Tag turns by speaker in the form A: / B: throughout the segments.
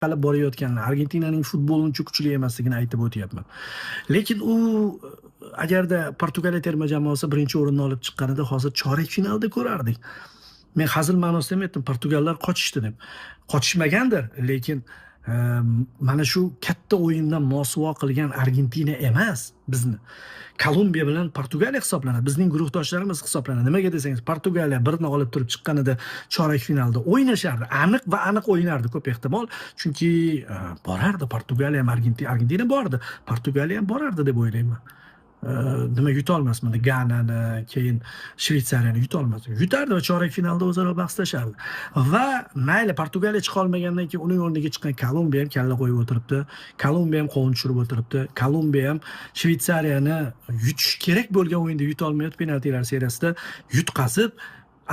A: Qalib borayotganini, Argentinaning futboli uncha kuchli emasligini aytib o'tyapman. Lekin u agarda Portugaliya terma jamoasi birinchi o'rinni olib chiqqanida, hozir chorak finalda ko'rardik. Men hazil ma'nosida ham aytdim, portugallar qochishdi deb. Qochishmagandir, lekin mana shu katta o'yindan mosuvo qilgan Argentina emas bizni. Kolumbiya bilan Portugaliya hisoblanadi. Bizning guruhdoshlarimiz hisoblanadi. Nimaga desangiz, Portugaliya birni olib turib chiqqanida chorak finalda o'ynashardi. Aniq va aniq o'ynardi ko'p ehtimol. Chunki borardi Portugaliya ham Argentina bordi. Portugaliya ham borardi deb o'ylayman. Nima, yutolmasmidi Ganani, keyin Shvetsariyani yutolmasdi. Yutardi va chorak finalda o'zaro bahslashardi. Va mayli, Portugaliya chiqa olmagandan keyin uning o'rniga chiqqan Kolumbiya ham kalla qo'yib o'tiribdi. Kolumbiya ham qovun tushirib o'tiribdi. Kolumbiya ham Shvetsariyani yutish kerak bo'lgan o'yinda yutolmayapti, penaltilar seriyasida yutqazib,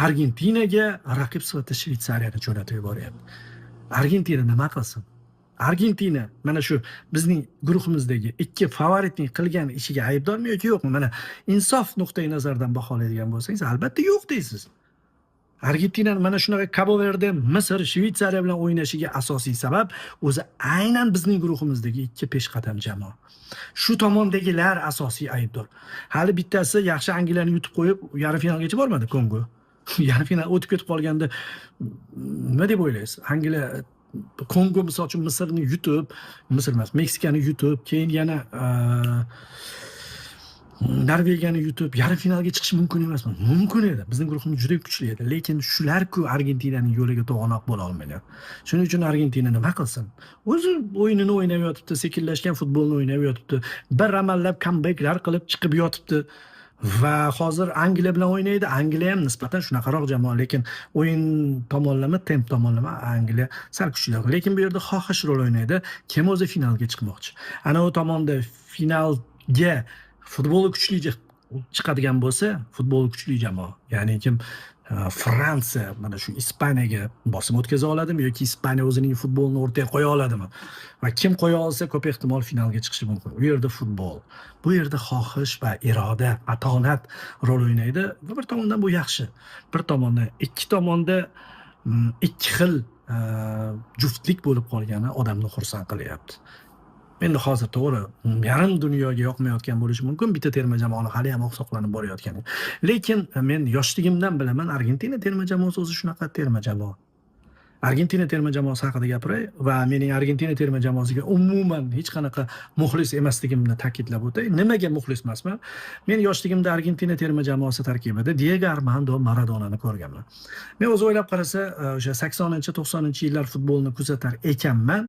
A: Argentinaga raqib sifatida Shvetsariyani jo'natib yuboryapti. Argentina nima qilsin? Argentina mana shu bizning guruhimizdagi ikki favoritning qilgan ishiga aybdormi yoki yo'qmi? Mana insof nuqtai nazaridan baholaydigan bo'lsangiz, albatta yo'q deysiz. Argentinani mana shunaqa Kabo Verde, Misr, Shvetsariya bilan o'ynashiga asosiy sabab o'zi aynan bizning guruhimizdagi ikki peshqadam jamoa. Shu tomondagilar asosiy aybdor. Hali bittasi yaxshi, Angliyani yutib qo'yib, yarim finalgacha bormadi Kongo. Yarim final o'tib ketib qolganda nima deb o'ylaysiz? Angliya, Kongo misol uchun Misrni yutib, Misr emas, Meksikani yutib, keyin yana Norvegiyani yutib, yarim finalga chiqishi mumkin emasmi? Mumkin edi. Bizning guruhimiz juda kuchli edi. Lekin shular-ku Argentinaning yo'liga to'g'anoq bo'la olmagan. Shuning uchun Argentina nima qilsin? O'zi o'yinini o'ynab yotibdi, sekinlashgan futbolni o'ynab yotibdi. Bir amallab comebacklar qilib chiqib yotibdi. Va hozir Angliya bilan o'ynaydi. Angliya ham nisbatan shunaqaroq jamoa, lekin o'yin tomonlama, temp tomonlama Angliya sal kuchliroq. Lekin bu yerda xohish rol o'ynaydi. Kim o'zi finalga chiqmoqchi? Ana u tomonda finalga futboli kuchli chiqadigan bo'lsa, futboli kuchli jamoa, ya'ni kim, Fransiya mana shu Ispaniyaga bosim o'tkaza oladimi yoki Ispaniya o'zining futbolini o'rtaga qo'ya oladimi? Va kim qo'ya olsa, ko'p ehtimol finalga chiqishi mumkin. U yerda futbol, bu yerda xohish va iroda, matonat rol o'ynaydi va bir tomondan bu yaxshi. Bir tomondan, ikki tomonda ikki xil juftlik bo'lib qolgani odamni xursand qilyapti. Endi hozir to'g'ri, yarim dunyoga yoqmayotgan bo'lishi mumkin bitta terma jamoani haliyam oqsoqlanib borayotgani. Lekin men yoshligimdan bilaman, Argentina terma jamoasi o'zi shunaqa terma jamoa. Argentina terma jamoasi haqida gapiray va mening Argentina terma jamoasiga umuman hech qanaqa muxlis emasligimni ta'kidlab o'tay. Nimaga muxlis emasman? Men yoshligimda Argentina terma jamoasi tarkibida Diego Armando Maradonani ko'rganman. Men o'zi o'ylab qarasa, o'sha 80-90-yillar futbolini kuzatar ekanman.